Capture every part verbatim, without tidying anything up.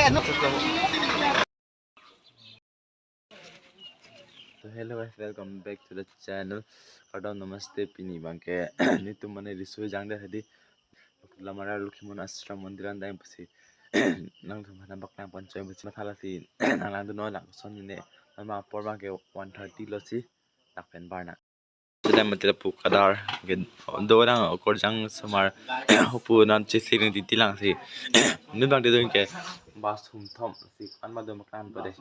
So hello guys, welcome back to the channel. Kardom, namaste. Pini abangke netum mane riso jangde hadi Lamara Lokhimon Ashram Mondir an dang pusi nangtum aphan nangpaklang pon choi pusi matha lasi nanglang dunnon, lason ne. Mane apor abangke one thirty lo si, dak pen bar nang. Sudah mati lapu kadar ke do nang, okorjang osomar hopu nang chisi ring titi lang si. Nut abang didun ke bus humthom si, an ma do makan pade.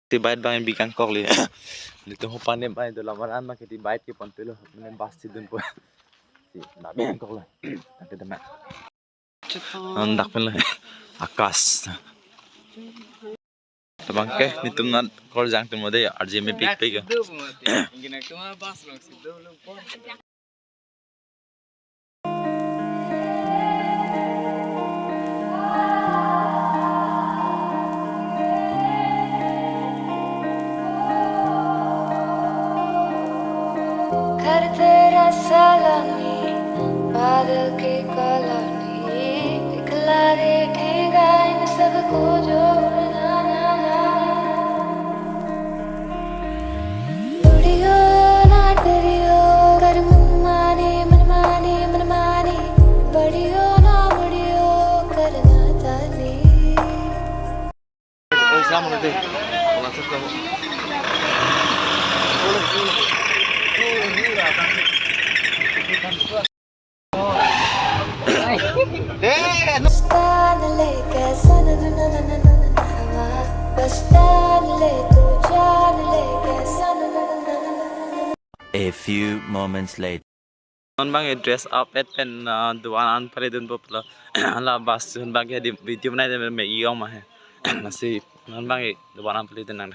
Ti bike abang bi kangkok li. Netum hopa ne bike do lamara an ma ke ti bike ke pon pelo, ne bus si dunpo. Si na bi kangkok la. Dak ke dama. Non dak pen lo. Akash. Abangke netum nat okorjang atum mode R J mepik pik. घर तेरा सैलानी, बादल की कॉलोनी, दिखला दे ठेंगा इन सबको जो उड़ना ना ना। उड़ियो ना डरियो, कर मनमानी, मनमानी, मनमानी, बड़ियो ना मुड़ियो, करना तानी। A few moments later. Non abang dress up et pen, ah, doan an pale dunpo pulo. Hala bus ahut abangke di video banai de me iyong ma he. Lasi non abang doan an pale dun nang.